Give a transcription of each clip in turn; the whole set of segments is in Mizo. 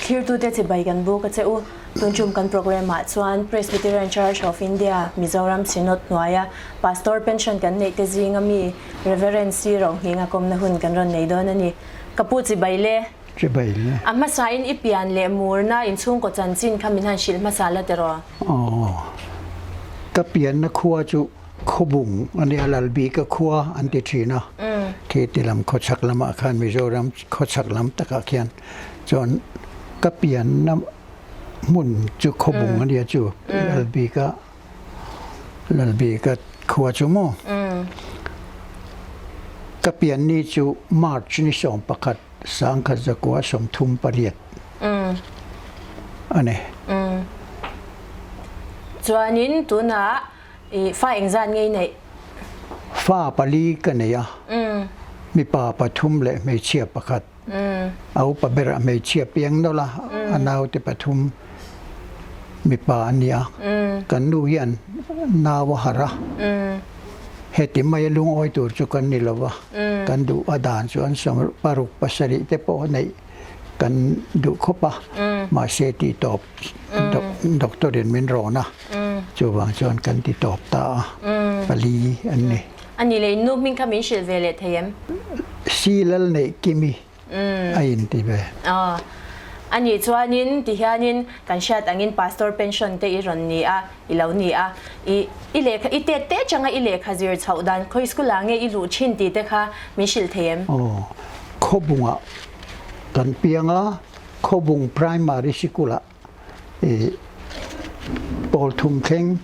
Thirtute chibai kan buk a che u. Tun tum kan programme ah chuan Presbyterian Church of India, Mizoram Synod hnuaia Pastor pension kan neih te zinga mi Reverend C. Rohninga kawmna hun kan rawn nei dawn a ni. Ka pu chibai le. Chibai le. A hmasain i pian leh murna inchhungkaw chanchin kha min han hrilh hmasa la tiraw? Aw. Ka pianna khua chu Khawbung a nia, Lalbika khua an ti thin a. Khi ti lam khawchhak lamah khan Mizoram khawchhak lam takah khian chuan ka pianna hmun chu Khawbung a nia chu Lalbika Lalbika khua chu maw? Ka pian ni chu March ni 11 1938 a ni. Chuanin tunah i fa engzat nge i neih? Fa pali ka nei a, mipa pathum leh hmeichhia pakhat. A upa berah hmeichhia piang nawlh a, a naute pathum mipa a nia. Kan nu hian nau a harh a, heti maia lungawi tur chu kan ni lo va, kan duh a dan chuan 6 pasarih te pawh neih kan duh khawp a, mahse tih tawp doctor in min rawn a, chuvang chuan kan ti tawp ta a, pali an ni. A nih leh in nu hming kha min hrilh ve leh thei em? Si lal neih Kimi a inti ve. A nih chuanin tihianin kan hriat angin pastor pension te i rawn ni a, i lo ni a. I i lehkha i tet te changa i lehkha zir chhoh dan khawi school ah nge i luh thin tih te kha min hrilh thei em? Aw, Khawbungah kan piang a, Khawbung Primary Sikul ah i pawl thum thleng,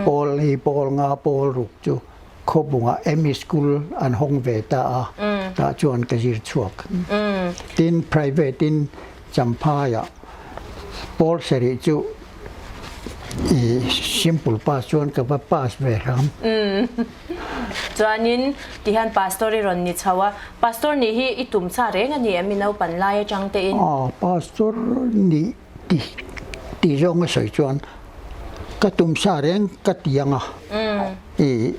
pawl hi pawl nga pawl ruk chu Khawbungah ME School an hawng ve ta a, tah chuan ka zir chhuak. Tin, private in Champhaiah pawl sarih chu i simple pass chuan ka va pass ve hram. Chuanin tihian pastor i rawn ni chho a, pastor nih hi i tum sa reng a ni em i naupan lai atang tein? Aw, pastor nih ti ti zawng a sawi chuan ka tum sa reng ka ti ang a, i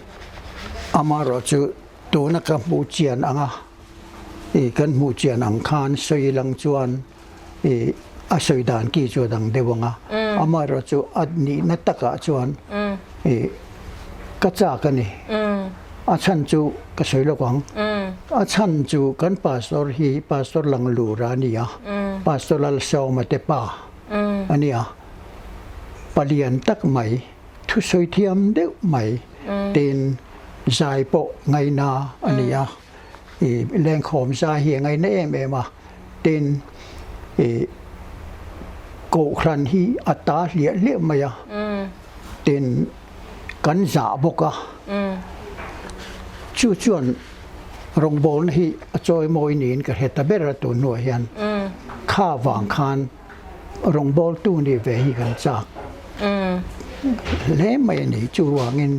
amaherawh chu tuna ka hmuh chian ang a, i kan hmuh chian ang khan sawi lang chuan i a sawi dan ki chu a dang deuh ang a, amaherawh chu a nihna takah chuan i ka chak a ni. A chhan chu ka sawi lawk ang. A chhan chu kan pastor hi Pastor Langlura a ni a, Pastor Lalsawma te pa a ni a, palian tak mai, thusawi thiam deuh mai tin zai pawh ngaina a ni a, i lengkhawm zai hi a ngaina em em a, tin i kohhran hi a ta hliah hliah mai a, tin kan zah bawk a, chu chuan rawngbawlna hi a chawimawi niin ka hre ta ber a tun hnuah hian kha vang khan rawngbawltu nih ve hi kan chak hle mai a ni. Chuvangin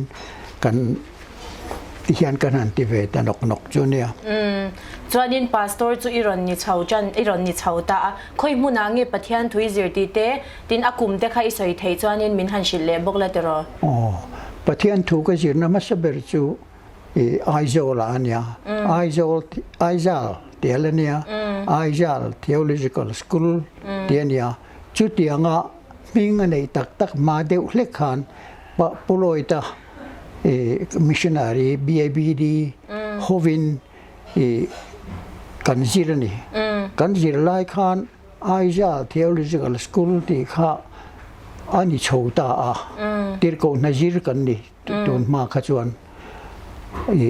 kan ti hian kan han ti ve ta nawk nawk chu nia. Chuanin Pastor chu i rawn ni chho tan i rawn ni chho ta a, khawi hmunah nge Pathian thu i zir tih te, tin a kum te kha i sawi theih chuanin min han hrilh leh bawk la tiraw? Aw, Pathian thu ka zirna hmasa ber chu i Aizawl ah a nia, Aizawl Aizal tih a la nia, Aizal Theological School tih a nia, chutianga hming a neih tak tak hma deuh hlek khan Puloita missionary BABD hovin kan zir a ni. Kan zir lai khan Aizawl Theological School tih kha a ni chho ta a, tirhkoh hna zir kan ni tun hma kha chuan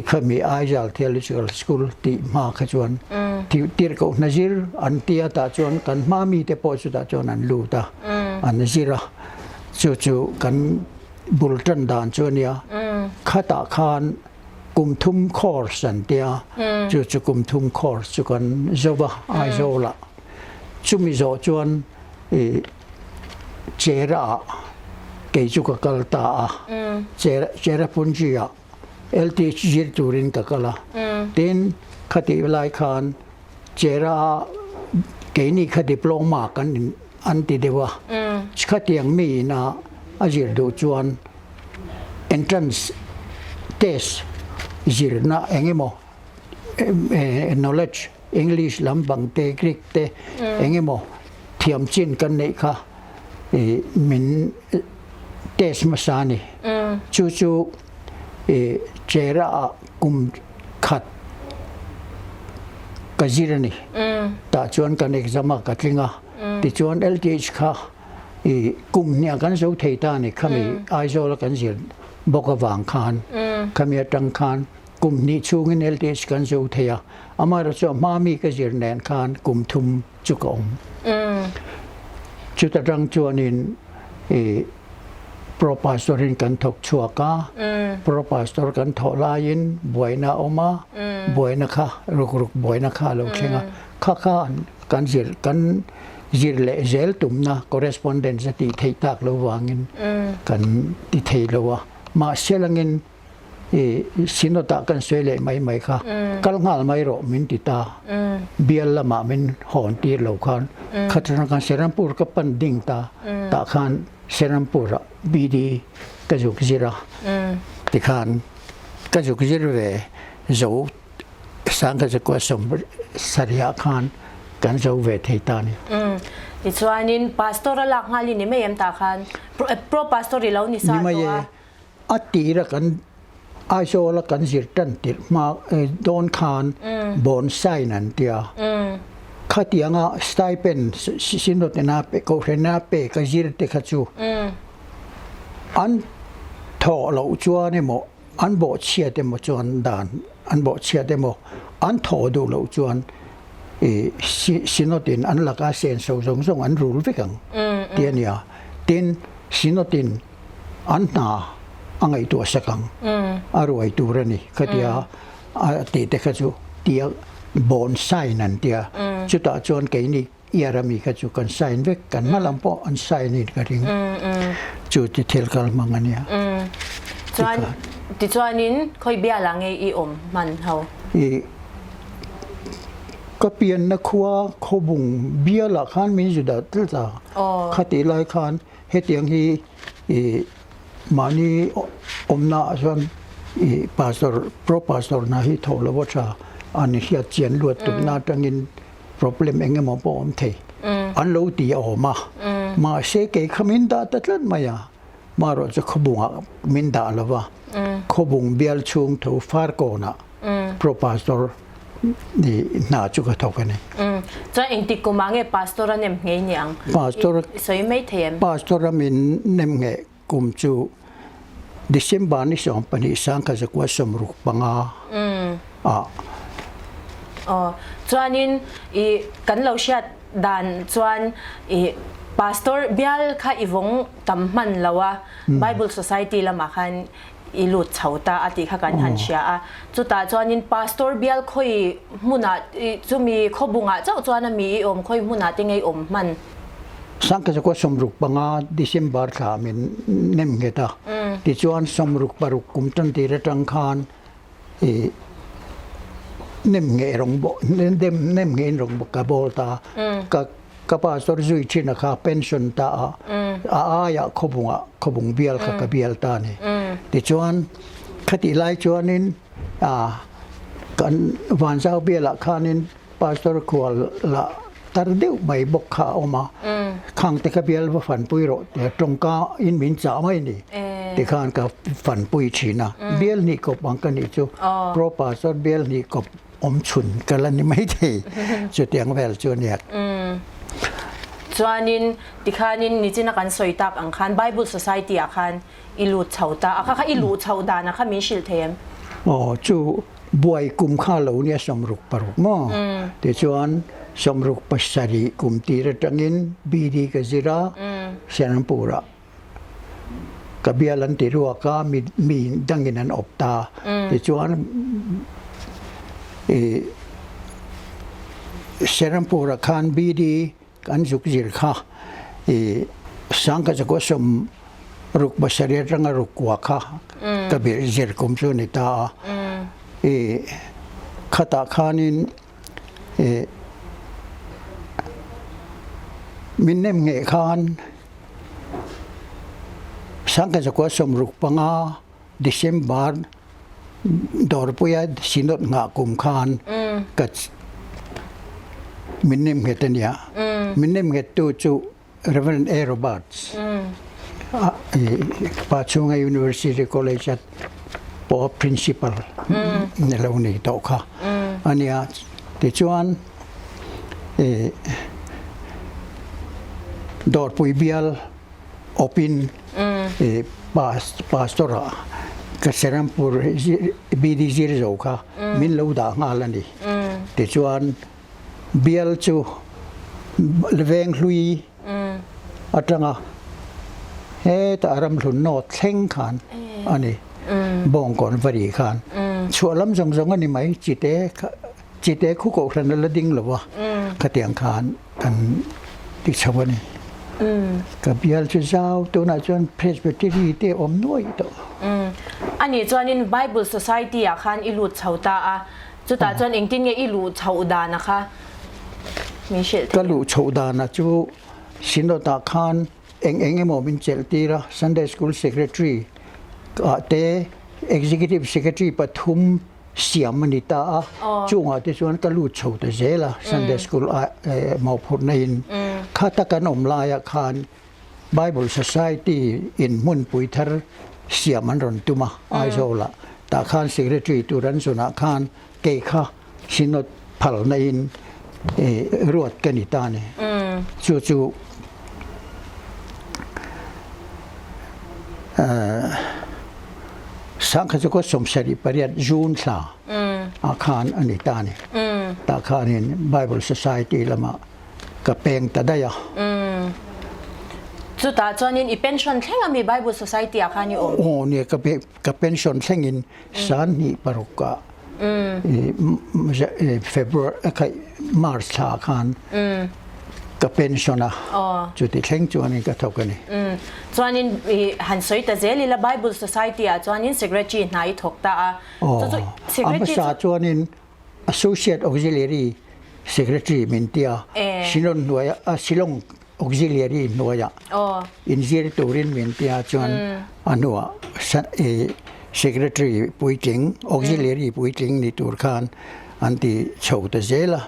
khami Aizawl Theological School tih hma kha chuan tirhkoh hna zir an tia tah chuan kan hma mite pawh chutah chuan an lut a, an zir a. Chu chu kan bul tan dan chu a nia. Khatah khan kum thum course an tia, chu chu kum thum course chu kan zo va Aizawlah. Chumi zawh chuan i Chera ah kei chu ka kal ta a, Chera Cherrapunji ah LTH zir turin ka kal a. Tin, khatih lai khan Chera ah keini kha diploma kan in an ti deuh a, khatiang mi ina a zir duh chuan entrance test zirna eng emaw knowledge English lampang te Greek te eng emaw. thiam chin kan neih kha min test hmasa a ni. Chu chu Chera ah kum khat ka zir a ni. Tah chuan kan exam a ka tling a. Tichuan LTH kha kum hniah kan zo thei ta a ni khami Aizawl a kan zir bawk avang khan khami atang khan kum hnih chhungin LTH kan zo thei a. Amaherawhchu a hma mi ka zir nen khan kum thum chu ka awm. Chuta tang chuanin i Pro Pastor in kan thawk chhuak a, Pro Pastor kan thawh laiin buaina a awm a, buaina kha ruk ruk buaina kha a lo thleng a, kha kha kan zir kan zir leh zel tumna correspondence a tih theih tak lo vangin kan ti thei lo a, mahse langin i Synod ah kan sawi leh mai mai kha kal nghal mai rawh min ti ta bial lamah min hawn tir lo khan khatana khan Serampur ka pan ding ta tah khan Serampur ah BD ka zuk zir a tikhan ka zuk zir ve zo Sangkazakua sawmsarih ah khan kan zo ve thei ta a ni. Tichuanin Pastor a lak nghal i ni mai em tah khan Pro Pastor i lo ni sa tawh a. A tira kan Aizawl a kan zir tan tirh hma dawn khan bonsai an tia. Khatianga stipend Synod ina pe Kohhran ina pe ka zir te kha chu an thawh loh chuan emaw an bawhchhiat emaw chuan dan an bawhchhiat emaw an thawh duh loh chuan i Synod in an laka senso zawng zawng an rul vek ang tih a nia. Tin Synod in an hna a ngaihtuah sak ang, a ruai tur a ni khatia a tih te kha chu tia bond sign an tia chutah chuan keini year ami kha chu kan sign vek kan hma lam pawh an sign in ka ring chu ti thil kal hmang a nia. Chuan tichuanin khawi bial ah nge i awm hman ho? I ka pianna khua Khawbung bial ah khan min zu dah tlat a, khatih lai khan Hetiang hi i mahni awmna ah chuan i pastor pro pastor hna hi tho lo a tha an hriat chian luat tukna atangin problem eng emaw pawh a awm thei an lo ti a awm a mahse kei kha min dah ta tlat mai a marawh chu khawbungah min dah lo va khawbung bial chhung tho farkawnah pro pastor ni hna chu ka thawk a ni. Chuan engtik kum ah nge pastor a nem nghei ni ang? Pastor I sawi mai thei em? Pastor a min nem ngheh kum chu December ni 12 sangkha zakua 65 ah. Aw, chuanin i kan lo hriat dan chuan i pastor bial kha i vawng tam hman lo a, Bible Society lamah khan i lut chho ta a tih kha kan han hria a. Chutah chuanin Pastor bial khawi hmunah chumi khawbungah chauh chuan a mi i awm khawi hmunah te ngei awm hman. Sangkazakua 65 December thla min nem nghet a, tichuan 66 kum tan tir atang khan i nem ngeh rawng bawh nem ngeh in rawng ka bawl ta ka Ka pastor zui thin a kha pension ta a, a aiah khawbungah khawbung bial kha ka bial ta a ni. Tichuan khatih lai chuanin kan Vanzau bialah khanin pastor khual lah tar deuh mai bawk kha a awm a, khangte ka bial va fanpui rawh tia tawngka in min chah mai a ni. Tikhan ka fanpui thin a, bial hnih kawp ang ka nih chu pro pastor bial hnih kawp awm chhun ka la ni mai thei chutiang vel chu ania. Chuanin tikhanin nichina kan sawi tak ang khan Bible Society ah khan i lut chho ta a kha kha i luh chhoh dan a kha min hrilh thei em? Aw chu buai kum kha lo nia 66 maw tichuan 67 kum tir atangin BD ka zir a Serampur ah Ka bial an ti ruak a, mi mi dangin an awp ta. Tichuan i Serampur ah khan BD kan zuk zir kha i Sangkazakua 67 atanga ruk kua kha ka zir kum chu a ni ta a. I khatah khanin i min nem ngheh khan 1965 December dawrpuia Synod nghah kum khan ka. min nem nghet a nia. Min nem nghettu chu Rev. A. Roberts pa chhunga University College a pawh principal ni lo nei tawh kha a nia. Tichuan Dawrpui bial awpin pastor ah ka Serampur BD zir zo kha min lo dah nghal a ni. Tichuan Bial chu veng hlui atanga hetah ramhlun nawt thleng khan a ni. Bawngkawn va ri khan chhuah lam zawng zawng a ni mai chite chite khu kohhran a la ding lo va khatiang khan kan ti chho a ni. Ka bial chu zau tunah chuan Presbytery te awm nuai tawh. Ani chuanin Bible Society ah khan i lut chho ta a. Chutah chuan engtin nge i luh chhoh dana kha min hrilh Ka luh chhoh dana chu Synod-ah khan eng eng emaw min chelh tir a, Sunday School Secretary ah te Executive Secretary pathum siam a ni ta a, chungah te chuan ka lut chho ta zel a, Sunday School ah mawhphurhna in khata kan awm laiah khan Bible Society in hmunpui thar siam an rawn tum a, Aizawlah. Tah khan Secretary tur an zawnah khan kei kha Synod phalna in ruat ka ni ta a ni. Chu chu Sangkhat chu kaw 78 June thla ah khan a ni ta a ni. Tah khanin Bible Society lamah ka peng ta daih a. Chutah chuanin i pension thleng ami Bible Society ah khan i awm? Aw nia ka ka pension thlengin san hnih paruk ah February khai March thla khan ka pension a chuti thleng chuanin ka thawk a ni. Chuanin i han sawi ta zel ila Bible Society ah chuanin secretary hna i thawk ta a. Aw a hmasa chuanin Associate Auxiliary Secretary min ti a, Shillong hnuaia Shillong Auxiliary hnuaia inzir turin min ti a chuan a hnuah Secretary puitling Auxiliary puitling ni tur khan an ti chho ta zel a.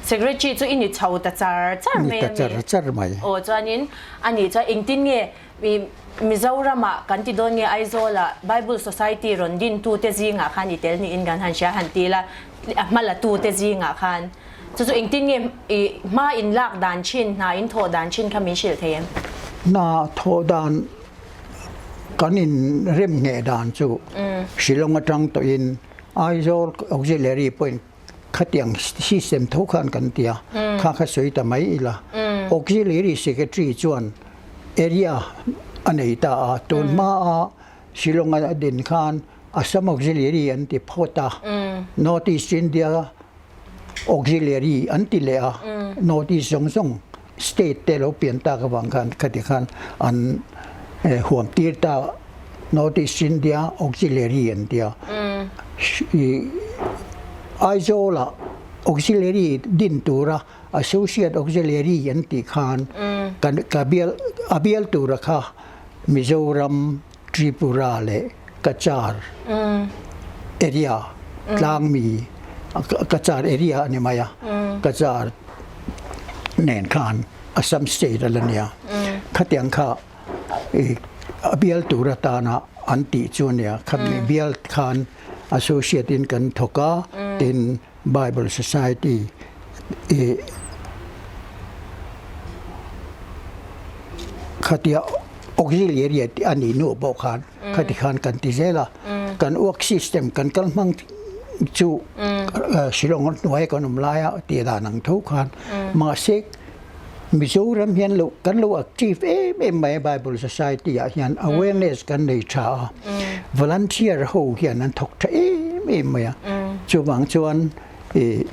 Secretary chu i ni chho ta char char mai a mi? Ni ta char char mai. Aw chuanin ani chuan engtin nge Mizoramah kan ti dawn nge Aizawlah Bible Society rawn dintute zingah khan i tel niin kan han hria han ti la, a hma latute zingah khan. Chu chu engtin nge i hma in lak dan thin, hna in thawh dan thin kha min hrilh thei em? Hna thawh dan kan in rem ngheh dan chu Shillong atang tawhin Aizawl Auxiliary pawhin Khatiang system tho khan kan ti a, kha kha sawi ta mai ila. Auxiliary Secretary chuan area a nei ta a, tun hmaa Shillong a din khan Assam Auxiliary an ti phawt a, North East India Auxiliary an ti leh a, North East zawng zawng state te lo pian tak avang khan khati khan an huam tir ta North East India Auxiliary an ti a. Aizawl ah Auxiliary din tura Associate Auxiliary an tih khan kan ka bial a bial tura kha Mizoram, Tripura leh Cachar area tlangmi Cachar area a ni mai a, Cachar nen khan Assam state a la nia. Khatiang kha a bial tur atana an tih chu a nia. Khami bial khan associate in kan thawk a, tin Bible Society i khatia auxiliary a nih hnu pawh khan khati khan kan ti zel a. Kan work system kan kal hmang chu Shillong hnuaia kan awm laia tih dan ang tho khan mahse Mizoram hian lo kan lo active em em mai a Bible Society ah hian awareness kan nei tha a, volunteer ho hian an thawk tha em em mai a, chuvang chuan ih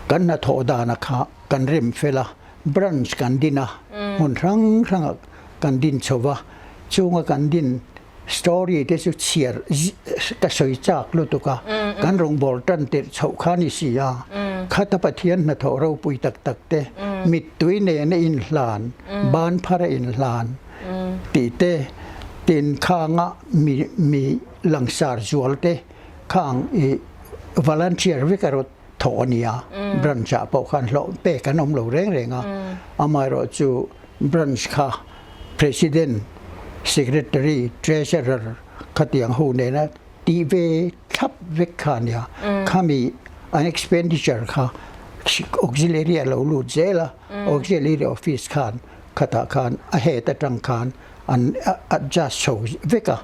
kan hnathawh dana kha kan rem fel a, branch kan din a, hmun hrang hrangah kan din chho va, chunga kan din Story te chu chhiar ka sawi chak lutuk a, kan rawngbâwl tan tirh chhoh kha ni si a, khata Pathian hnathawh ropui tak tak te, mittui nena inhlan, ban phara inhlan tih te, tin khanga mi mi langsar zual te khang i volunteer vek a rawt. thawh a ni a, branch ah pawh khan hlawh pek an awm lo reng reng a, amaherawhchu branch kha President, Secretary, Treasurer khatiang ho nena tih ve thlap vek kha a nia. Khami an expenditure kha auxiliary a lo lut zel a, auxiliary office khan khatah khan a head atang khan an adjust chho vek a.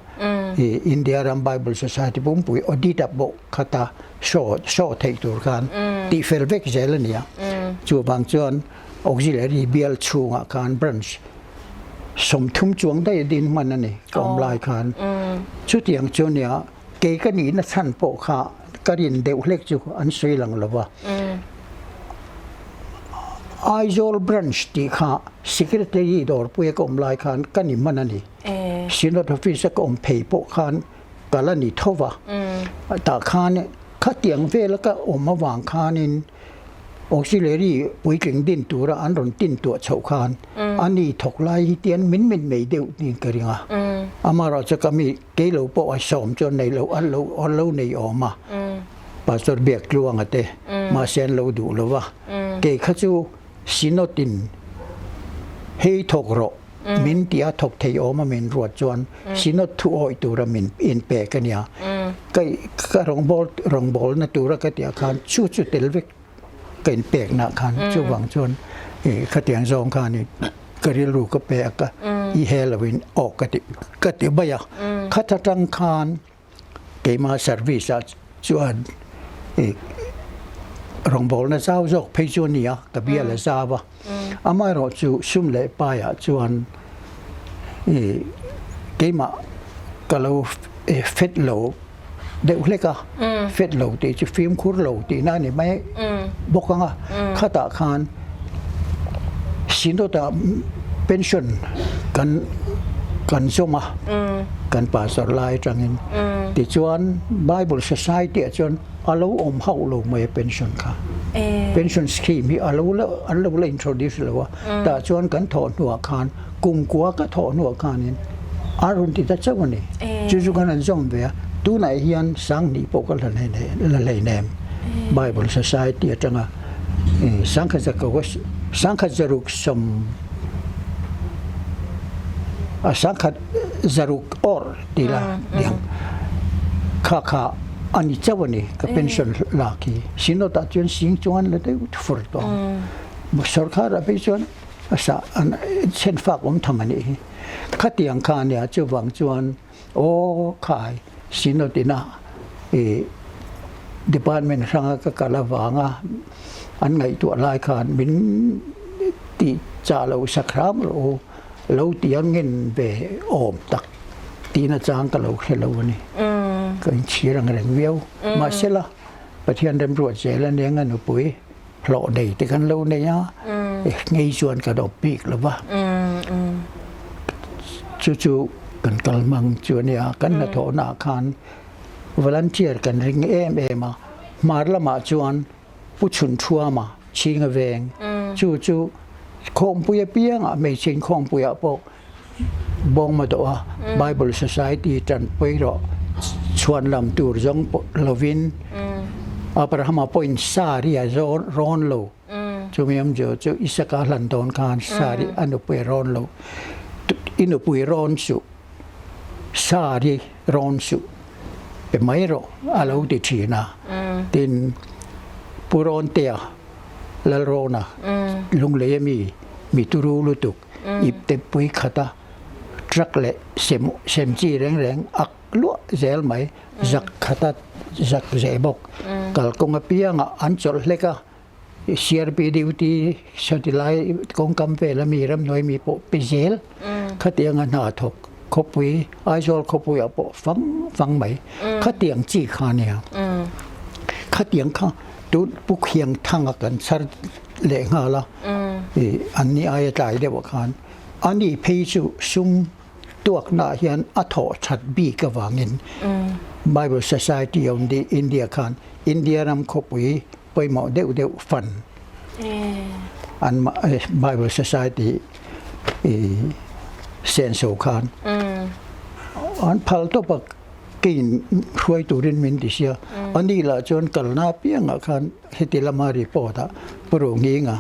India ram Bible Society pumpui audit ah pawh khata show show theih tur khan tih fel vek zel a nia. Chuvang chuan auxiliary bial chhungah khan branch 30 chuang daih a din hman a ni ka awm lai khan. Chutiang chu nia kei ka nihna chhan pawh kha ka rin deuh hlek chu an sawi lang lo va. Aizawl branch tih kha secretary dawrpuia ka awm lai khan ka ni hman a ni. Synod office a ka awm phei pawh khan ka la ni tho va. Tah khan khatiang vela ka awm avang khanin Auxiliary puitling din tura an rawn tin tuah chhoh khan a ni thawk lai hi tian min min mei deuh niin ka ring a. Amaherawhchu chu ka mi kei lo pawh a sawm chuan nei lo an lo an lo nei awm a. Pastor Biaktluanga te mahse an lo duh lo va. Kei kha chu Synod in hei thawk rawh min tia thawk thei awm a min ruat chuan Synod thu awih tura min inpek a nia. Ka ka rawngbâwl rawngbâwlna tura ka tihah khan chu chu tel vek ka inpeknaah khan chuvang chuan ih khatiang zawng khan ih ka rilru ka pek a i he loin aw ka ti ka ti mai a. Khat atang khan Keimah service ah chuan i rawngbawlna zau zawk phei chu a ni a, ka bial a zau a. Amaherawh chu sum leh pai ah chuan i keimah ka lo fet lo deuh hlek a, fet lo tih chu fimkhur lo tihna a ni mai bawk ang a. Khatah khan Synod ah pension kan kan zawm a, kan pastor lai atangin. Tichuan Bible Society ah chuan a lo awm hauh lo mai a pension kha. Pension scheme hi a lo la an lo la introduce lo a, tah chuan kan thawh hnuah khan kumkua ka thawh hnuah khanin a rawn ti ta chauh a ni. Chu chu kan han zawm ve a, tunah hian sanghnih pawh ka la hleinem Bible Society atanga. Sangkhat zakau sangkhat zaruk sawm a sangkhat zaruk awrh ti la diang kha kha a ni chauh a ni ka pension lak hi synod ah chuan sing chuan la deuh fur tawh ang sorkar ah phei chuan a sa an chhen fak awm tham a nih hi khatiang kha a nia chuvang chuan Aw khai, Synod ina i department hranga ka kal avanga an ngaihtuah lai khan min tih chah loh sak hram rawh u, lo ti angin ve awm tak tihna chang ka lo hre lo a ni. Ka inchhir ang reng viau. Mahsela, Pathian remruat zel a nia nga nupui hlawh nei te kan lo nei a, ngei chuan kan awm bik lo va. Chu chu kan kal hmang chu a nia, kan hnathawhnaah khan volunteer kan ring em em a, hmar lamah chuan Pu Chhunthuama Chhinga veng chu chu khawmpui apiangah hmeichhe inkhawmpuiah pawh Bawngma dawh a, Bible Society tanpui rawh chhuan lam tur zawng lovin Abrahama pawhin Sari a rawn lo. Chumi awmzia chu Isaka hlan dawn khan Sari a nupui a rawn lo. I nupui rawn suh, Sari rawn suh pe mai rawh a lo ti thin a. Tin, Pu Rawntea, Lalrawna, Lunglei ami, mi turu lutuk, Ipte pui khata truck leh sem sem chi reng reng ak luah zel mai, zak khata zak zeh bawk. Kalkawng apiangah an chawlh hlek a, CRP duty sawti lai kawngkam vela mi ramhnuai mi pawh pe zel khatianga hna thawk khawpui Aizawl khawpuiah pawh fang fang mai khatiang chi kha nia. Khatiang kha tun Pu Khiangthanga kan chhar leh nghal a, i an ni aia tlai deuh ah khan ani phei chu sum tuakna ah hian a thawh that bik avangin Bible Society of India khan India ram khawpui pawimawh deuh deuh fund an Bible Society i senso khan an phal tawp a. Keiin hruai turin min ti sia. Ani lah chuan kalna apiangah khan heti lama report ah Pu Rohnginga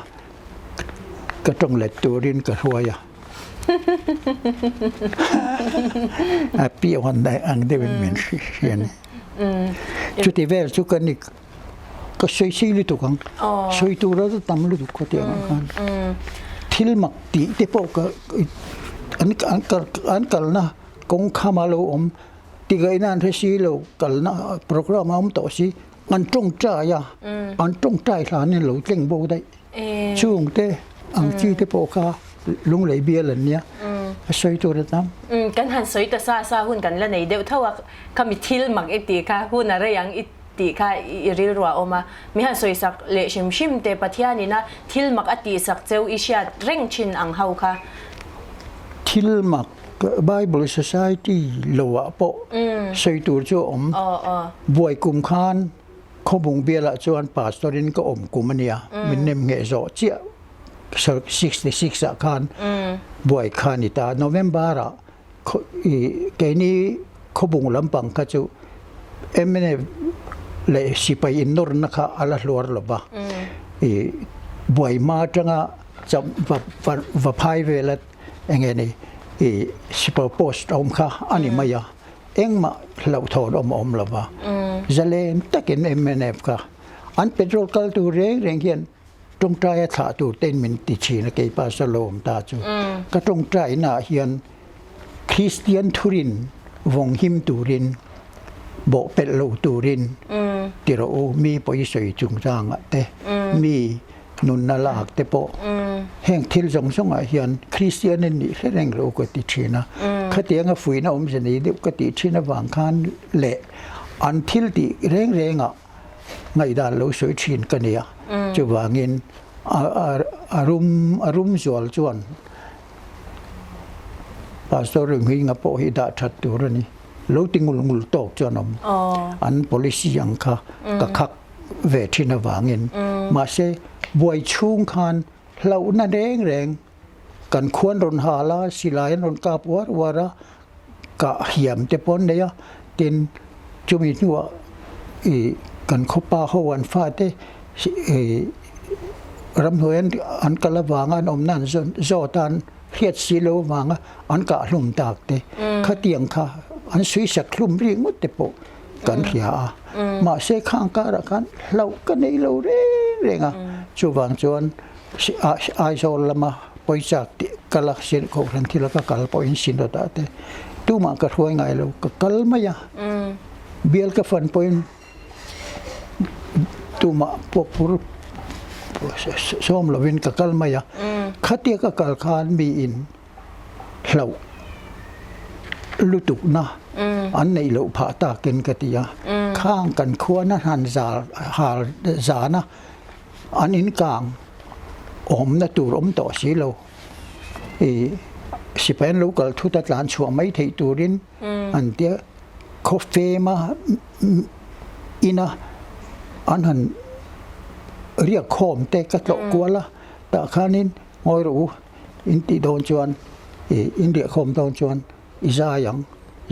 ka tawng let turin ka hruai a. A pian ang deuhin min hria a ni. Chuti vel chu ka ni ka sawi sei lutuk ang. Sawi tur a tam lutuk khaw tiang ah khan. Thil mak tih te pawh ka an an kalna kawng khama lo awm tigaihna an hre si lo kalna program a awm tawh si an tawngtai a an tawngtai hlanin lo tleng bo daih. Chung te ang chi te pawh kha lunglei bial an nia a sawi tur a tam. Kan han sawi ta sa sa hun kan la nei deuh tho a, khami thil mak i tih kha hun a rei ang i tih kha i rilru a awm a, mi han sawi sak leh hrim hrim te Pathian ina thil mak a tih sak cheu i hriat reng thin ang ho kha. Thil mak Bible Society lo ah pawh sawi tur chu a awm. Buai kum khan Khawbung bialah chuan pastor in ka awm kum a nia, min nem ngheh zawh chiah 66 ah khan buai kha a ni ta. November ah keini Khawbung lampang kha chu mnf leh sipai innawrna kha a la hluar lo va, buai hma atanga va phai vela eng nge ni sipai post a awm kha a ni mai a. Engmah hlauhthawn awm a awm lo va, zalen takin mnf kha an petrol kal tur reng reng hian tawngtaia thlah tur tein min ti thin a kei pastor lo awm ta chu. Ka tawngtainaah hian Kristian thurin vawng him turin bawhpelh lo turin ti rawh u, mi pawisawi chungchangah te, mi nunna lak te pawh heng thil zawng zawngah hian Kristian in nih hre reng lo ka ti thin a, khatianga fuihna awmze nei deuh ka tih thin avang khan leh an thil tih reng rengah ngaihdan lo sawi thin ka nia, chuvangin a rum a rum zual chuan Pastor Ringhwinga pawh hi dah that tur a ni, lo ti ngul ngul tawk chuan awm an policy ang kha ka khak ve thin avangin mahse buai chhung khan hlauhna reng reng kan khuan rawn hal a, silai an rawn kap uar uar a, kah hiam te pawh an nei a, tin chumi hnuah ih kan khawpa ho an fate ih ramhnuai an kal avanga an awmna an zawt a an hriat si lo avanga an kah hlum tak te khatiang kha an suisak hlum ri ngawt te pawh kan hria a, mahse khang karah khan hlauh ka nei lo reng reng a, chuvang chuan Aizawl lama pawisa tih kal a kohhran thila ka kal pawhin Synod ah te tumah ka hruai ngai lo, ka kal mai a, bial ka fan pawhin tumah pawh phur sawm lovin ka kal mai a, khatia ka kal khan miin hlauh lutukna an neih loh phah takin ka ti a, khang kan khuana han zal hal zana an inkang awmna tur awm tawh si lo i sipai an lo kal thut a tlan chhuah mai theih turin an tia khaw fema ina an han riak khawm te ka tlawh kual a tah khanin ngawi rawh u. In tih dawn chuan ih in riahkhawm dawn chuan i zai ang,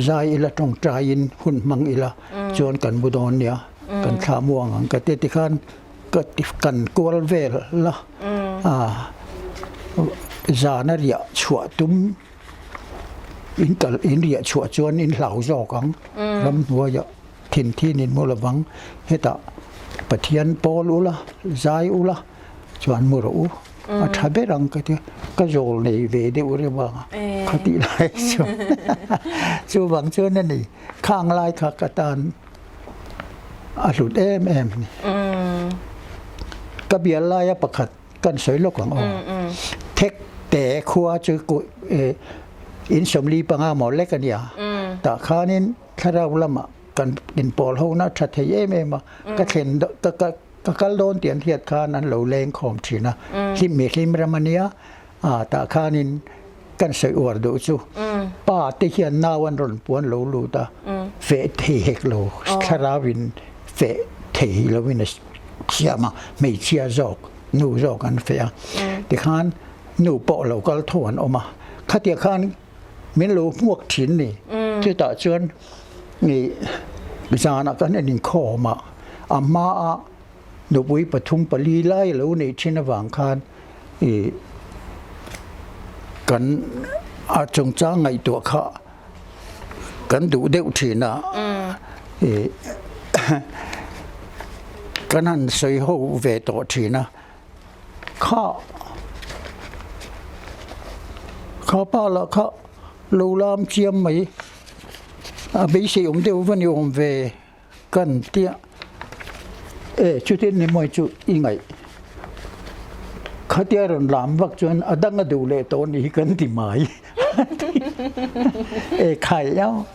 zai ila tawngtaiin hun hmang ila chuan kan mu dawn nia, kan thlah muang ang ka ti tikhan ka ti kan kual vel la ah zana riah chhuah tum in kal in riah chhuah chuan in hlau zawk ang ramhnuaiah thin thin in mu lovang hetah Pathian pawl ula zai ula chuan mu rawh u. A tha ber ang ka ti a, ka zawl nei ve deuh reuh a kha tih lai chuan chuvang chuan a ni khang lai kha ka tan a hlut em em a ni. Ka bial laia pakhat kan sawi lawk ang aw, thek te khua chu in 45 maw lek a nia, tah khanin thlarau lamah kan inpawl ho na tha thei em em a, ka thlen ka ka Ka kal dawn tih an hriat khan an lo leng khawm thin a, hlim mi hlim ram a nia, tah khanin kan sawi uar duh chu pa te hian nau an rawn puan lo lut a, feh thei hek lo, thlarauin feh thei lovin a siam a, hmeichhia zawk, nu zawk an feh a, tikhan nu pawh lo kal tho an awm a, khatia khan min lo hmuak thin ni, chutah chuan. Zanah kan en inkhawm a, a hmaa nupui pathum pali lai a lo neih thin avang khan ih kan a chungchang ngaihtuah kha kan duh deuh thin a, ih kan han sawi ho ve tawh thin a. Kha kha pa lah kha lo lam chiam mai a beisei awm deuh va ni awm ve kan tia e chutin ni mawi chu i ngaih khatia rawn lam vak chuan a dang a duh leh tawh ni hi kan ti mai e khai au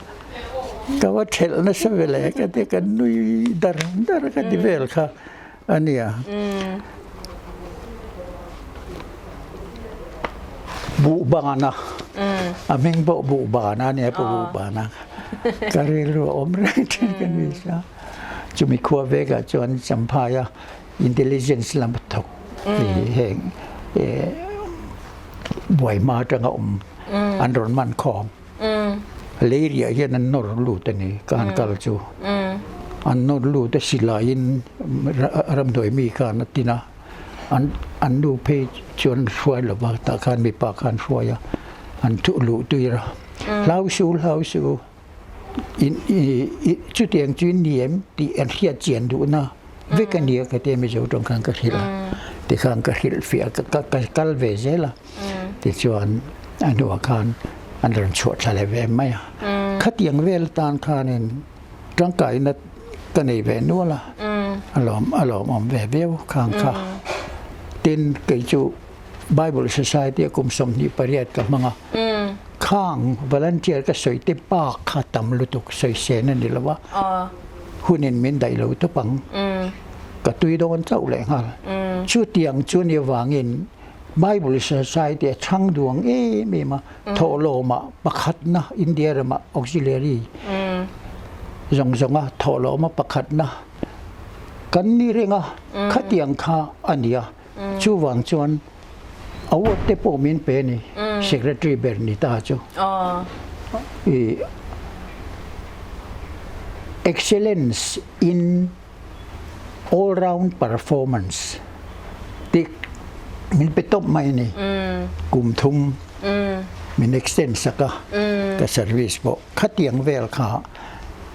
ka va thelh nasa ve le ka tia kan nui dar dar ka ti vel kha. A nia. Buhbana. A hming pawh Buhbana a nia, Pu Buhbana. Ka rilru a awm reng thin ka ni sa. Chumi khua vekah chuan Champhaia intelligence lam thawk heng buai hma atanga awm an rawn man khawm. Lei riah hian an nawr lut a ni, ka han kal chu. An nawr lut a silaiin ramhnuai mi khan a tin a, an an nu phei chuan hruai lo va, tah khan mipa khan hruai a, an thuh luh tir a. Hlau su hlau su, in i chutiang chu in ni em tih an hriat chian duhna vek a nia ka tia Mizo tawng khan ka hrilh a, tikhan ka hrilh fiah a, ka kal ve zel a. Tichuan a hnuah khan an rawn chhuah thla leh ve mai a. Khatiang vel tan khanin tangkaina ka nei ve nual a, a lawm a lawmawm ve viau khang kha. Tin, kei chu Bible Society a kum 28 ka hmang a, khang volunteer ka sawi te bak kha tam lutuk sawi sen a ni lo a, hunin min daih lo tawp ang, ka tui dawn chauh lehnghal. Chutiang chu ni avangin Bible Society a chhang duang em em a, thawhlawmah pakhatna India ramah auxiliary zawng zawnga thawhlawma pakhatna kan ni reng a, khatiang kha a ni a, chuvang chuan award te pawh min pe a ni, secretary ber ni ta chu. Excellence in All round performance tih min pe tawp mai a ni. Kum thum min extend sak a, ka service pawh khatiang vel kha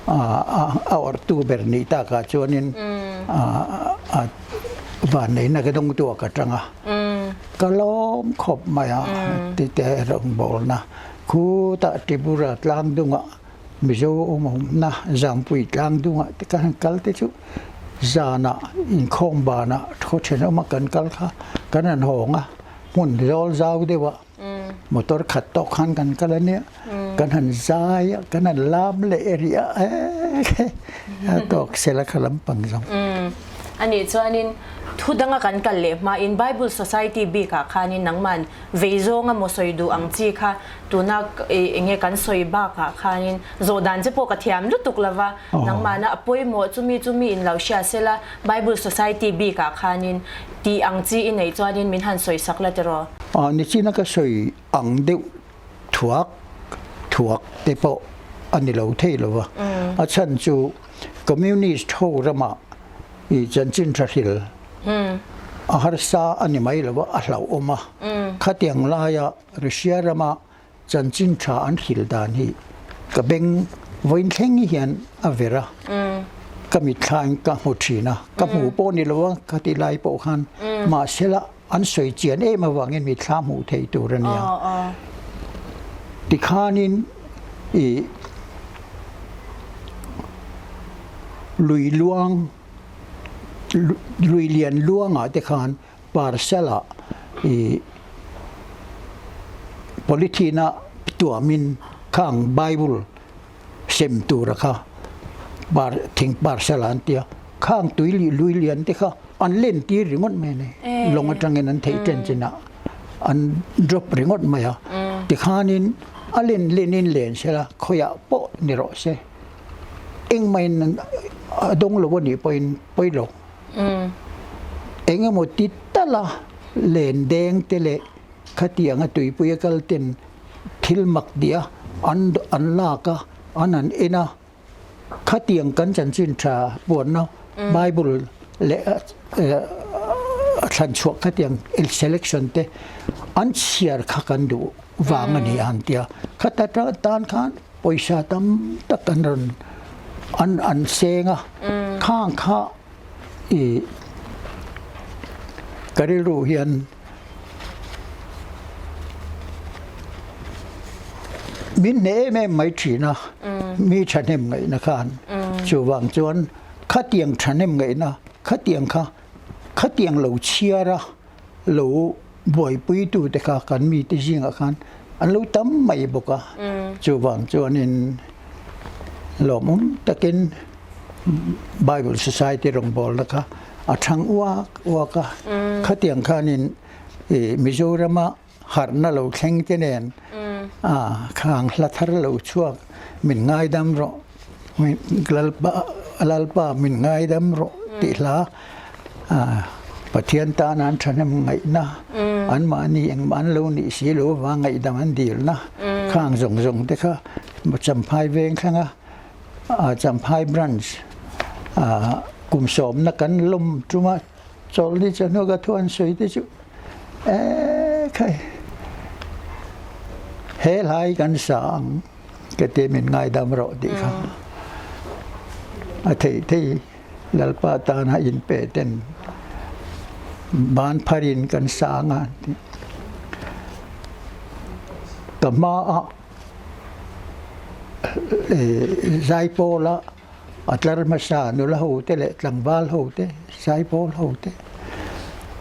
a awrhtu ber nih takah chuanin a vanneihna ka dawngtu ah ka tang a, ka lawm khawp mai a tite rawngbawlna khutah Tripura tlangdungah Mizo awm awmna Zampui tlang dungah te kan han kal te chu zanah inkhawm banah khaw thenawma kan kal kha kan han hawng a, hmun zawl zau deuh a motor khat tawk khan kan kal a nia, kan han zai a, kan han lam leh rih a a tawk sela kha lampang zawng. Anih chuanin thu danga kan kal leh hmain Bible Society bikah khanin nangman vei zawnga maw sawi duh ang chi kha tuna enge kan sawi bakah khanin zawh dan che pawh ka thiam lutuk lova, nangmahna a pawimawh chumi chumi in lo hria sela Bible Society bikah khanin tih ang chi i neih chuanin min han sawi sak la tiraw? Nichina ka sawi ang deuh thuak thuak te pawh a ni lo thei lova, a chhan chu Communist ho ramah i chanchin tha hril a harsa a ni mai lo a, a hlauhawm a. Khatiang laia Russia rama chanchin tha an hril dan hi ka beng vawiin thleng hian a ver a, ka mitthlain ka hmu thin a, ka hmu pawh ni lo a ka ti lai pawh khan mahsela an sawi chian em avangin mitthla hmuh theih tur a nia. Tikhanin i lui luang lui lian luangah te khan parcel ah i polythene ah tuamin khang bible sem tura kha par thing parcel ah an tia khang tui lui lian te kha an len tir ringawt mai a ni lawng atangin an theih chen chinah an drop ringawt mai a tikhanin a len lenin len sela khawiah pawh ni rawh se. Engmahin a dawng lo a nih pawhin pawi lo. Eng emaw ti tala len deng te leh khatianga tuipui a kal ten thil mak tia an an lak a, an han en a. Khatiang kan chanchin tha puanna Bible leh a thlan chhuah khatiang selection te an chhiar kha kan duh vang a ni a han ti a. Khata tan khan pawisa tam tak an rawn an an seng a, khang kha i ka rilru hian min hneh em em mai thin a, mi thahnem ngaihna khan chuvang chuan khatiang thahnem ngaihna khatiang kha khatiang lo chhiar a lo buaipui te kha kan mite zingah khan an lo tam mai bawk a, chuvang chuanin lawmawm takin Bible Society rawngbawlna kha a thang uak uak a, khatiang khanin Mizorama harhna lo thleng te nen khang hla thar lo chhuak min ngaidam rawh Lalpa min ngaidam rawh tih hla Pathian tan an thahnem ngaihna anmahni engmah an lo nih si lo avang ngaihdam an dilna khang zawng zawng te kha Champhai veng thleng a Champhai branch kum sawmna kan lawm tuma chawlhni chawhnu ka thu an sawi te chu e khai he hlai kan sa ang ka ti min ngaidam rawh tih kha a theih thei Lalpa tana inpe ten ban pharin kan sa ang a tih ka hmaah Zaipawla a tlar hmasa nula ho te leh tlangval ho te Zaipawl ho te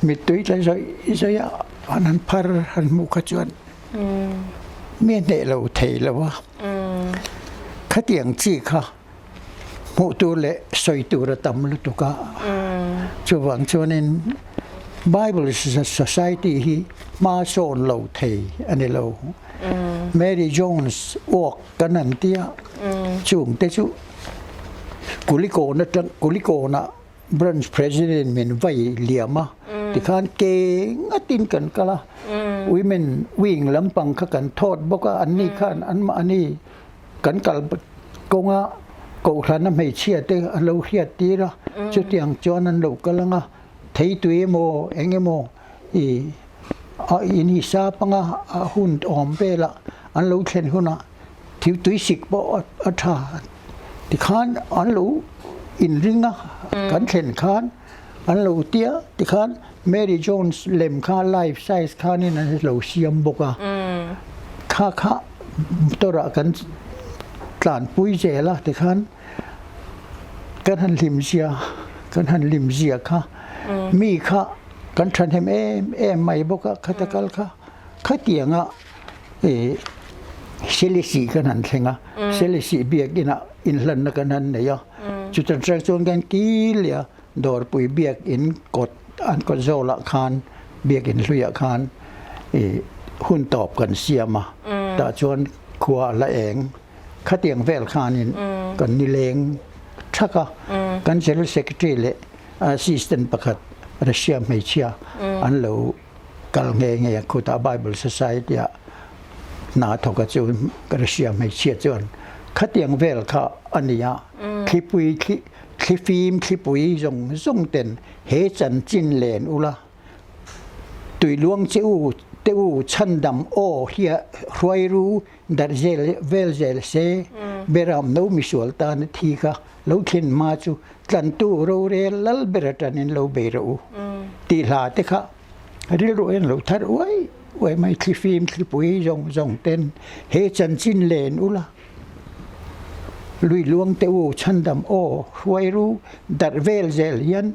mittui tla zawih zawih a an han phar han hmuh kha chuan mi a hneh lo thei lo a, khatiang chi kha hmuh tur leh sawi tur a tam lutuk a, chuvang chuanin Bible Society hi hma sawn lo thei a ni lo. Mary Jones walk kan han ti a, chung te chu Kulikawn atang Kulikawnah Branch President min vai liam a, tikhan ke ngatin kan kal a, Women Wing lampang kha kan thawt bawk a, anni khan anmahni kan kal kawnga kohhrana hmeichhia te an lo hriat tir a, chutiang chuan an lo kal ang a, theitui emaw eng emaw i a inhisap anga a hun awm velah an lo thlen hunah thil tuisik pawh a tha tikhan an lo inring a, kan thlen khan an lo tia tikhan Mary Jones lem kha life size khanin an lo siam bawk a, kha kha motor ah kan tlanpui zel a tikhan kan han hlim zia kan han hlim zia kha mi kha kan thahnem em em mai bawk a khata kal kha khatianga ih Selesih kan han thleng a Selesih biakinah inhlanna kan han nei a chuta tang chuan kan kil leh a Dawrpui biakin kawt an kawt zawlah khan biakin hluiah khan ih hun tawp kan siam a tah chuan khua a la eng khatiang vel khanin kan nileng thak a kan General Secretary leh Assistant pakhat Russia hmeichhia an lo kal nghe nghe a khutah Bible Society ah hna thawk a chu Russia hmeichhia chuan khatiang vel kha a ni a thlipui thli thlifim thlipui zawng zawng ten he chanchin len ula tuiluang che u te u chhandam aw hia hruai ru darh zel vel zel se beram no misual tan a thi kha lo thlen hma chu tlantu rorel lal ber atanin lo bei rawh u tih hla te kha rilru en lo thar uai uai mai thlifim thlipui zawng zawng ten he chanchin len ula lui luang te u chhandam aw hruai ru darh vel zel hian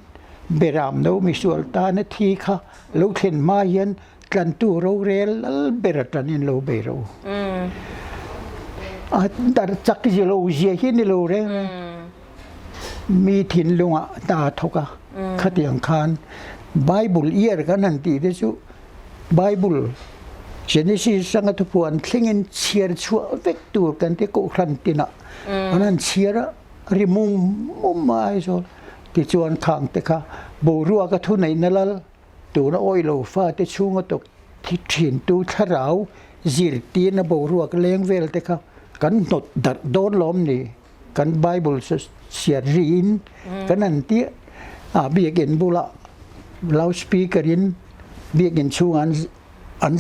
beram no misual tana thi kha lo thlen hma hian tlantu rorel lal ber atanin lo bei rawh u. A dar chak zilo zia hi ni lo reng reng. Mi thinlungah hna thawk a, khatiang khan Bible year kan han tih te chu Bible Genesis atanga thupuan thlengin chhiar chhuah vek tur kan ti kohhran tinah an han chhiar a, ri mum mum a Aizawl. Tichuan khang te kha boruaka thuneihna lal Tuna awih lo fate chhunga tawk thi thintu thlarau zirtirna boruak leng vel te kha kan hnawt darh dawn lawm ni? Kan Bible chhiar riin kan han tia a biakinn bulah loud speaker in biakinn chhungah an an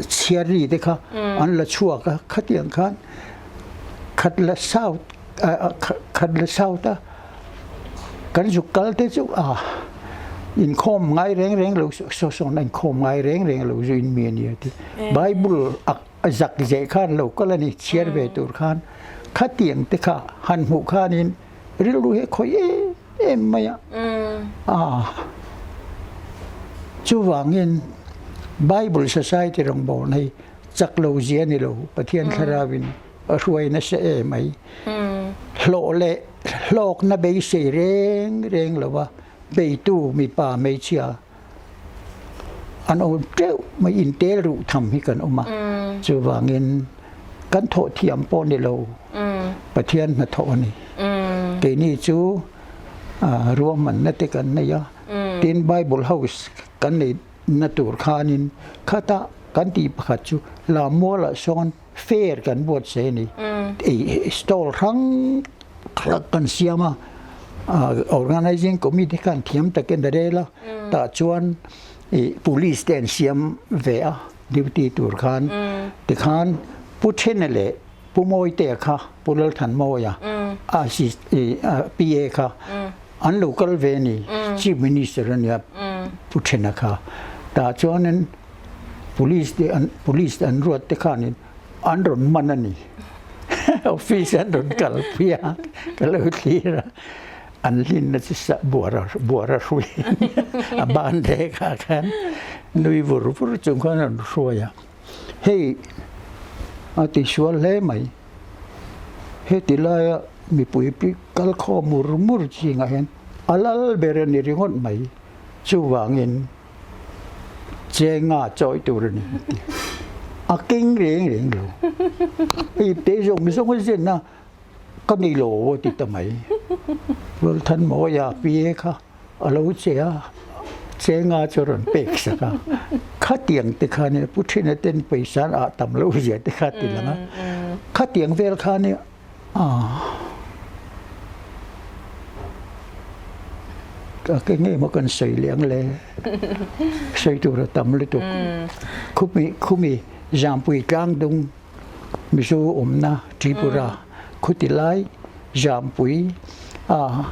chhiar ri te kha an la chhuak a khatiang khan khat la south khat la south a kan zuk kal te chu a inkhawm ngai reng reng lo saw sawn a inkhawm ngai reng reng lo zu in mi a nia ti Bible a A zak zeh khan lo kal a ni, chhiar ve tur khan khatiang te kha han hmuh khanin rilru hi a khawih em em mai a. Aa chuvangin Bible Society rawngbawlna hi chak lo zia ni lo, Pathian thlarauin a hruai nasa em mai. Hlawh leh hlawkna beisei reng reng lova beitu mipa hmeichhia An awm teuh mai intel ruh tham hi kan awm a, chuvangin kan thawh thiam pawh ni lo, Pathian hnathawh a ni. Keini chu ruahmanna te kan nei a, tin Bible House kan nei na tur khanin khata kan tih pakhat chu Lammualah sawn fair kan buatsaih a ni. Stall hrang hrang kan siam a, organizing committee khan thiam takin a rel a, tah chuan police te an siam ve a duty tur khan tikhan Pu Thena leh Pu Mawitea kha Pu Lalthanmawia PA kha an lo kal ve a ni, Chief Minister a nia Pu Thena kha tah chuanin Police te an police te an ruat te khanin an rawn man a ni. Office an rawn kalpui a, ka lo thlir a, an hlinna chu sa buara buara hrui a ban leh kha khan nui vur vur chung khan an rawn hruai a. Hei a tisual hle mai. Heti laia mipui pi kal khawm mur mur chingah hian a lal ber a ni ringawt mai. Chuvangin Chenga chawi tur a ni a ti. A keng reng reng lo. Hei te zawng zawng a zen a, ka nei lo a ti ta mai. Lalthanmawia PA kha a lo che a, Chenga chu a rawn pek sak a. Khatiang te kha nia Pu Thina ten pawisa an ah tam loh zia te kha a ti lang a. Khatiang vel kha nia A ke ngei maw kan sawi leh ang le? Sawi tur a tam lutuk. Khumi khumi Zampui tlangdung Mizo awmna Tripura khuti lai Zampui a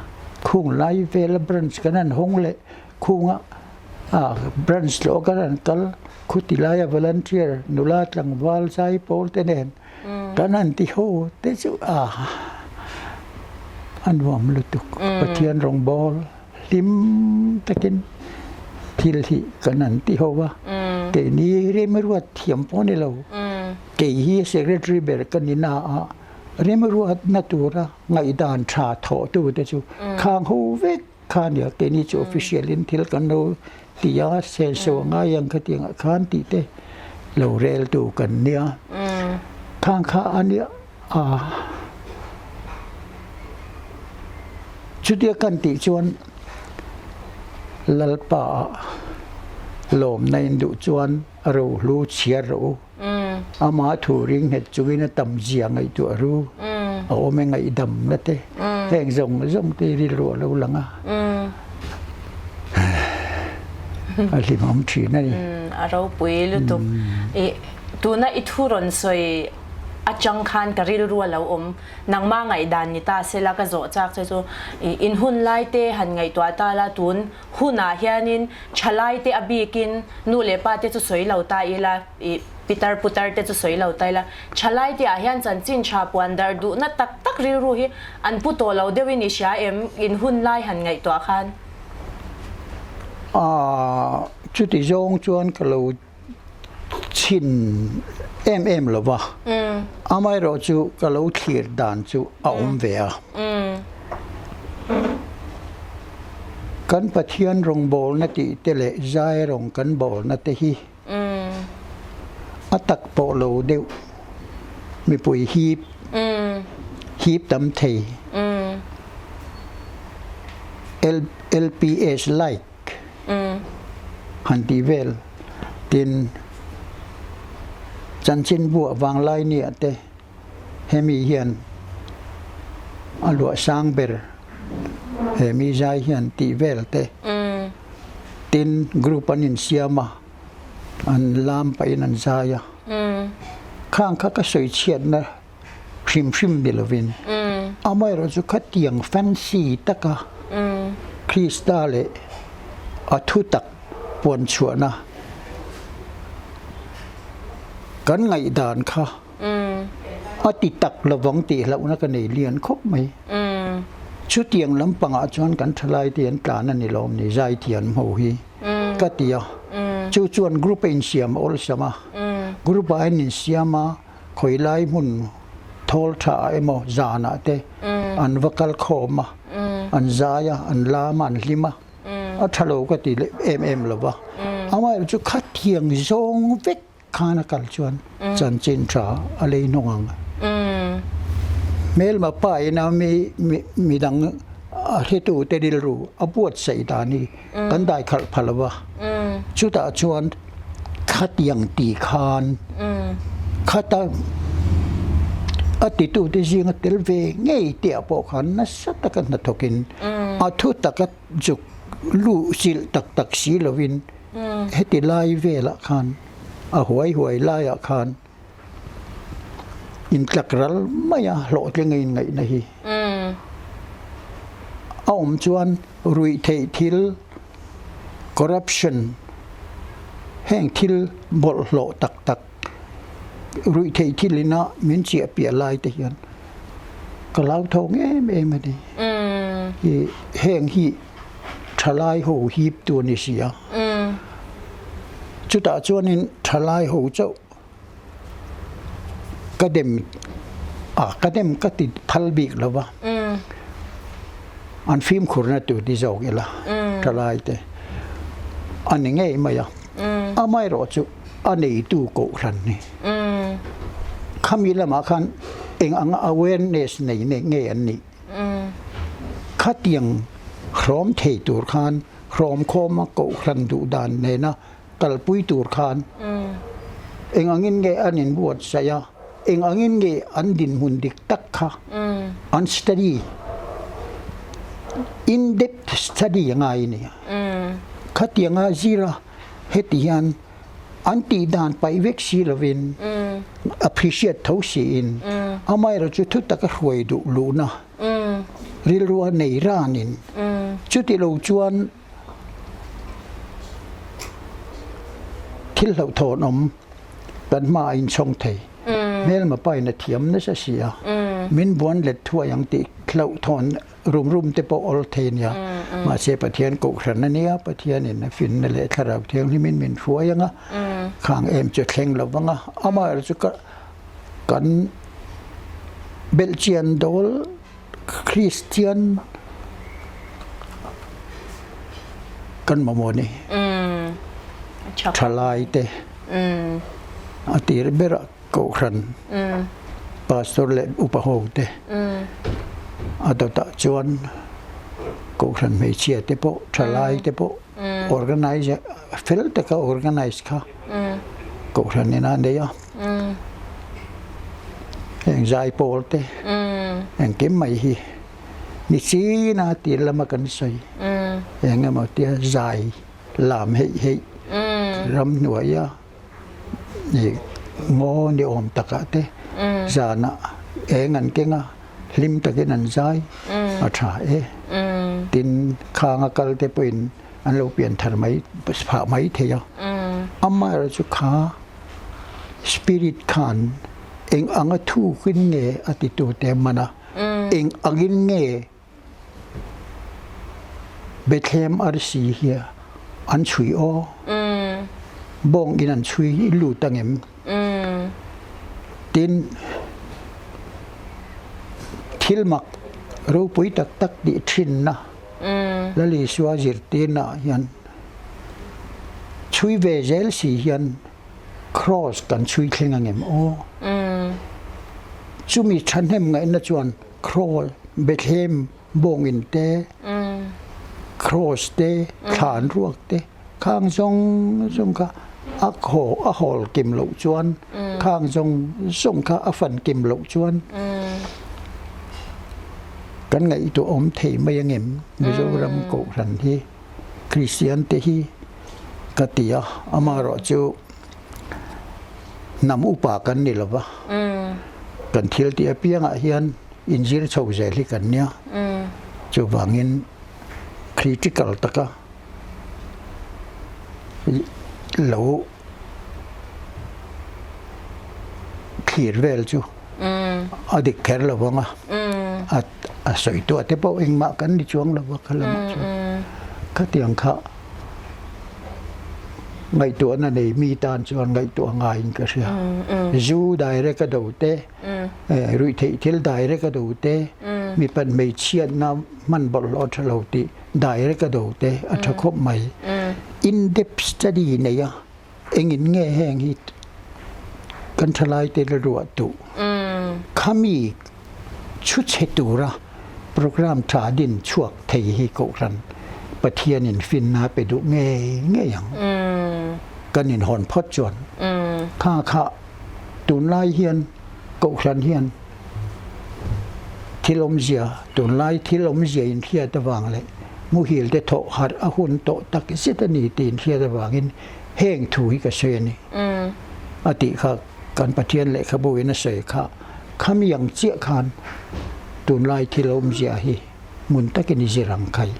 khung lai vela branch kan han hawng leh khunga branch tlawh kan han kal khuti laia volunteer nula tlangval zai pawl te nen Kan han ti ho te chu a a nuam lutuk. Pathian rawngbâwl hlim takin thil hi kan han ti ho a. Keini remruat thiam pawh ni lo. Kei hi secretary ber ka ni na a, remruatna tura ngaihdan tha thawhtu te chu khang ho vek. Kha nia keini chu official in thil kan lo ti a, senso a ngai ang khatiang ah khan tih te lo rel tu kan nia. Khang kha a nia a chutia kan tih chuan Lalpa ah lawmna in duh chuan a rohlu chhiar rawh u. Amah thu ring nghet chungin a tam zia ngaihtuah ru, a awm e ngaihdamna te, heng zawng zawng te rilru a lo lang a, a hlimawm thin a ni. A ropui lutuk. I tuna i thu rawn sawi atang khan ka rilru a lo awm. Nangmah ngaihdan ni ta sela ka zawh chak che chu i in hun lai te han ngaihtuah ta la tun Hunah hianin thalaite a bikin nu leh pa te chu sawi lo ta ila, ih pitar putar te chu sawi lo ta ila, thalaite ah hian chanchin tha puan darh duhna tak tak rilru hi an pu tawh lo deuhin i hria em? In hun lai han ngaihtuah khan. Aaa chuti zawng chuan ka lo chhin em em lo va, amaherawh chu ka lo thlir dan chu a awm ve a. Kan Pathian rawngbawlna tih te leh zai rawng kan bawlna te hi a tak pawh lo deuh mipui hip hip tam thei LPS like Han ti vel tin chanchinbu a vanglai nia te hemi hian a luah sang ber he mi zai hian tih vel te tin group an insiam a an lam pahin an zai a khang kha ka sawi chhiatna hrim hrim ni lovin amaherawhchu khatiang fancy taka Krista leh a thutak puan chhuahna kan ngaihdan kha a ti tak lovang tih hlauhna ka nei lian khawp mai. Chutiang lampangah chuan kan thalai te an tlan a ni lawm ni zaithiam ho hi ka ti a. Chu chuan group a insiam a awlsam a, group ah an insiam a, khawi lai hmun thawl tha ah emaw zanah te an va kal khawm a, an zai a, an lam a, an hlim a, a tha lo ka ti leh em em lo va. Amaherawhchu khatiang zawng vek khan a kal chuan chanchin tha a lei hnawng ang. Hmelma pa ina mi midang a hretu te rilru a buatsaih dan hi kan dai khalh pha lo va. Chutah chuan khatiang ti khan khata a titute zinga tel ve ngei tih ah pawh khan nasa taka hnathawkin a thu taka zuk luh chilh tak tak si lovin heti lai velah khan a huai huai laiah khan intlak ral mai a hlawhtling a inngaihna hi a awm chuan ruih theih thil corruption heng thil bawlhhlawh tak tak ruih theih thil ina min chiah piah lai te hian ka hlauthawng em em a ni. Heng hi thalai ho hip tu a ni si a. Chutah chuanin thalai ho chauh ka dem a ka dem ka ti phal bik lo va. An fimkhurna tur ti zawk ila thalai te a ni ngei mai a. Amaherawh chu a neitu kohhran ni. Khami lamah khan eng anga awareness nei nge an nih? Khatiang hrawm thei tur khan hrawm khawma kohhran duh dan nena kalpui tur khan eng angin nge an inbuatsaih a, eng angin nge an dinhmun dik tak kha an study, in depth study a ngai a ni. Khatianga zira heti hian an tih dan paih vek si lovin appreciate tho siin amaherawh chu thu taka hruai duh luhna rilru a nei ranin chuti lo chuan thil hlauhthawn awm kan hmaah a inchhawng thei. Hmelma pain a thiam nasa si a, min buan let thuai ang tih hlauhthawn Rum rum te pawh awl thei a nia. Mahse Pathian kohhran a nia, Pathianin a finna leh Thlarau Thianghlimin min hruai ang a, khang em chu thleng lo vang a. Amaherawh chu ka kan belhchian dawl Kristian kan mamawh a ni. Thalai te a tir berah Kohhran Pastor leh upa ho te a dawtah chuan Kohhran hmeichhia te pawh thalai te pawh organize fel taka organize kha Kohhran in a nei a heng zaipawl te engkim mai hi ni china tir lama kan sawi eng emaw tia zai lam heih heih ramhnuaia Ngaw ni awm takah te zanah eng an keng a, hlim takin an zai a tha e. Tin, khang a kal te pawhin an lo pian thar mai phah mai thei a. Amaherawhchu kha spirit khan eng anga thukin nge a titute man a, eng angin nge Bethlehem arsi hi an chhui aw. Bawng in an chhui i lut angem? Tin, thil mak ropui tak tak tih thinna Lal Isua zirtirna ah hian chhui ve zel si hian Cross kan chhui thleng angem aw? Chumi thahnem ngaihna chuan Cross, Bethlehem bawngin te, Cross te, thlan ruak te, khang zawng zawng kha a haw a hawl kim loh chuan khang zawng zawng kha a fan kim loh chuan. Kan ngaihtuah awm thei mai ang em Mizoram Kohhran hi Kristian te hi ka ti a, amaherawhchu hnam upa kan ni lova, kan thil tih apiangah hian inzir chho zel hi kan nia, chuvangin critical taka lo thlir vel chu a dik kher lo vang a, a sawi tuah te pawh engmah kan ni chuang lo va kha lamah chuan khatiang kha ngaihtuahna nei mi tan chuan ngaihtuah ngaiin ka hria. Zu direct a do te, ruihtheih thil direct a do te, mipat hmeichhiatna hman bawlhhlawh tha lo tih direct a do te a tha khawp mai. In depth study nei a engin nge heng hi kan thalai te la ruah duh. Khami chhu chhe tura program tha din chhuak thei hi Kohhran Pathianin finna pe duh ngei ngei ang. Kan inhawn phawt chuan kha kha tunlai hian Kohhran hian thil awmzia tunlai thil awmzia inhriat avang leh muhil te thawh harh a hun tawh tak zet a ni tih inhriat avangin heng thu hi ka sawi a ni a tih kha kan Pathian lehkhabu in a sawi kha khami ang chiah khan tunlai thil awmzia hi ngun takin i zir ang khai.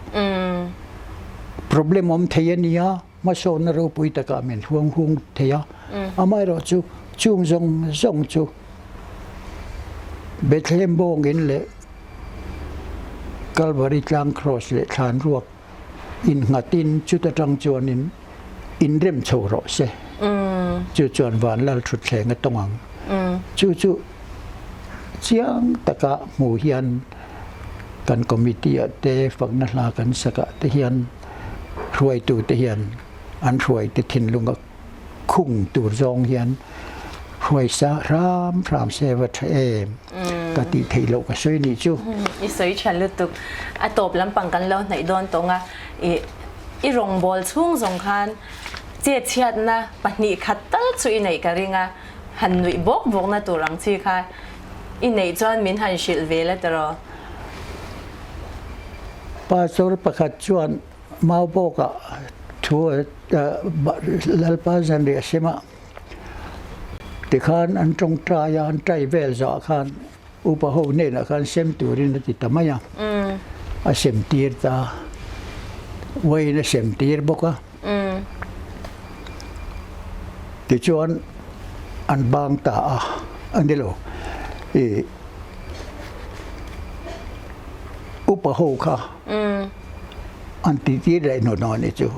Problem awm thei a nia. Hmasawnna ropui takah min huang hung thei a, amaherawh chu chung zawng zawng chu Bethlehem bawngin leh Kalvari tlang Kraws leh thlan ruak innghatin chuta tang chuanin inrem chho rawh se. Chu chuan Vanlal thutthleng a tawng ang. Chu chu chiang taka hmu hian kan committee ah te fakna hla kan sak ah te hian hruaitu te hian an hruai te thinlung a khung tur zawng hian hruai sa hram hram se va tha em ka tih theih loh ka sawi nih chu. I sawi tha lutuk. A tawp lampang kan lo hnaih dawn tawng a, i i rawngbawl chhung zawng khan chet chhiatna pahnih khat tal chu i neih ka ring a, han nuih bawk bawkna tur ang chi kha I neih chuan min han hrilh ve la tiraw? Pastor pakhat chuan Maubawkah thu Lalpa zanriah sem a, tikhan an tawngtai a, an tai vel zawh khan upa ho hnenah khan sem turin a ti ta mai a, a sem tir ta, uaiin a sem tir bawk a. Tichuan an bang ta a, a ni lo. I upa ho kha an ti tir leh hnu hnaw ni chu.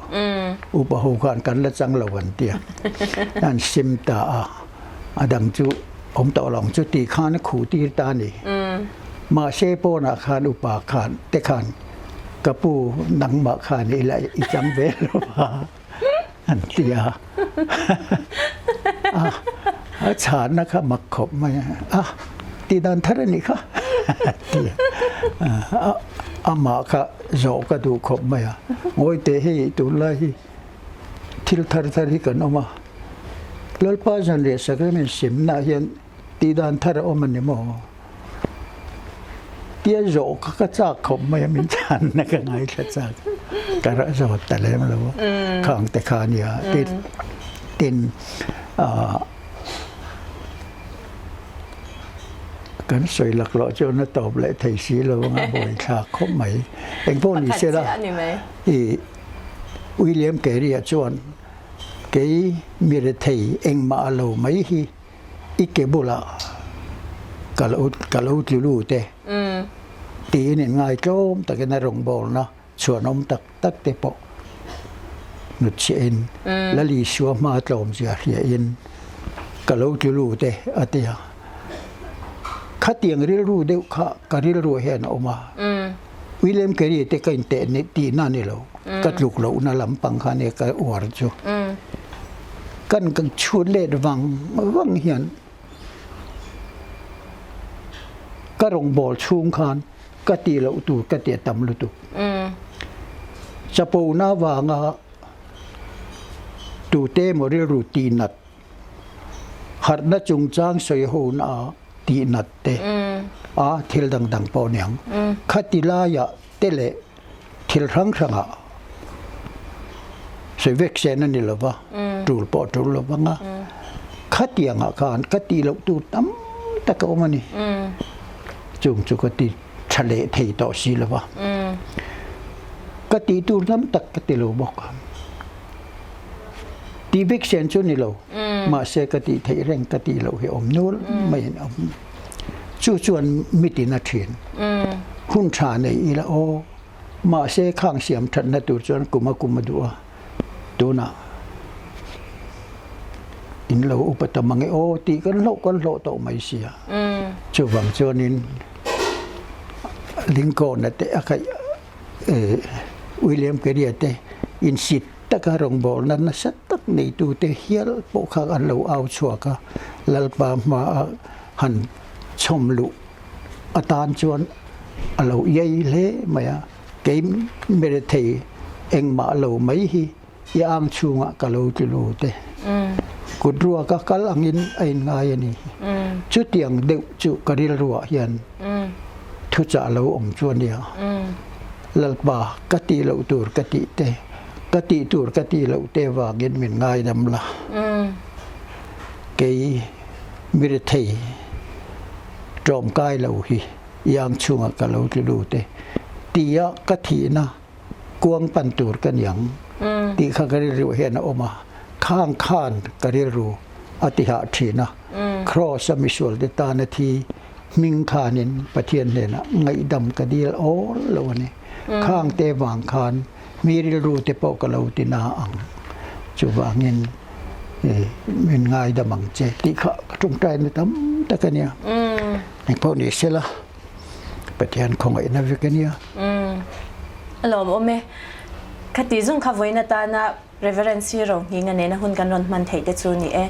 Upa ho khan kan la chang lo an tia. An sim ta a, a dang chu awm tawh lo ang chu tih khan a khuh tir ta a ni. Mahse pawnah khan upa khan te khan Ka pu nangmah khan i la i chang ve lo va an ti a. A chhanna kha mak khawp mai a, a ti dan thar a nih kha a ti a. Amah kha zawh ka duh khawp mai a, Ngawite hei tunlai hi thil thar thar hi kan awm a, Lalpa zanriah Sacrament semnaah hian Tih dan thar a awm a ni maw? Tia zawh kha ka chak khawp mai a, min chhanna ka ngaithla chak. Ka rah zawt ta lem lo a, khang te kha a nia. Tin, tin ah kan sawi laklawh chuan a tawp leh thei si lo anga buaithlak khawp mai. Engpawh ni se la, i William Carey-a chuan kei mi rethei engmah a lo mai hi I ke bulah ka lo ka lo tlu lut e tiin in ngaitlawm takin a rawngbawlna chhuanawm tak tak te pawh hnutchhiahin Lal Isua hma tlawmzia hriahin ka lo tlu lut e a ti a. Khatiang rilru deuh kha ka rilruah hian a awm a. William Carey te ka inteh tihna a ni lo. Ka tluk lohna lampang kha nia ka uar chu. Kan kan chhut let vang vang hian ka rawngbâwl chhung khan ka tih loh tur ka ti a tam lutuk. Chapona avanga tute emaw rilru tihnat harhna chungchang sawi hona a. Tihnat te a thil dang dang pawh niang. Khati laiah te leh thil hrang hrangah sawi vek sen a ni lo va, tul pawh a tul lo vang a. Khatiangah khan ka tih loh tur tam tak a awm a ni. Chung chu ka ti tha leh thei tawh si lo va. Ka tih tur tam tak ka ti lo bawk. Tih vek sen chu ni lo, mahse ka tih theih reng ka tih loh hi awm nual maiin a awm. Chu chuan mitin a thin. Hun tha nei ila aw, mahse khang siam thatna tur chuan kum a kum a duh a, tunah in lo upa ta mang e aw tih kan hlauh kan hlawh tawh mai sia. Chuvang chuanin Lincoln-a te a khaih William Carey-a te insit taka rawngbawlna nasa tak neitute hial pawh kha an lo au chhuak a, Lalpa hmaa han chhawm luh atan chuan a lo iai hle mai a, kei merethei engmah lo mai hi i ang chhungah ka lo tlu lut e. Kut ruaka kal angin a inngai a ni. Chutiang deuh chu ka rilruah hian thuchah lo awm chu a nia. Lalpa, ka tih loh tur ka tih te, ka tih tur ka tih loh te vangin min ngaidam la. Kei mi rethei tlawmkai lo hi i ang chhungah ka lo tlu lut e. Tia ka thihna kuang pan tur ka niang tih kha ka rilru hian a awm a, khang khan ka rilru a ti hah thin a, Kraws a misual te tana thi hming khanin Pathian hnenah ngaihdam ka dil awl lo a ni. Khang te vang khan mi rilru te pawh ka lo ti na ang, chuvangin min ngaidam ang che tih kha ka tawngtaina tam tak a nia. Engpawh ni sela. Pathian khawngaihna vek a nia. A lawmawm e. Khati zung kha vawiin atana Reverend Sir Rohninga nena hun kan rawn hman theih te chu ni e.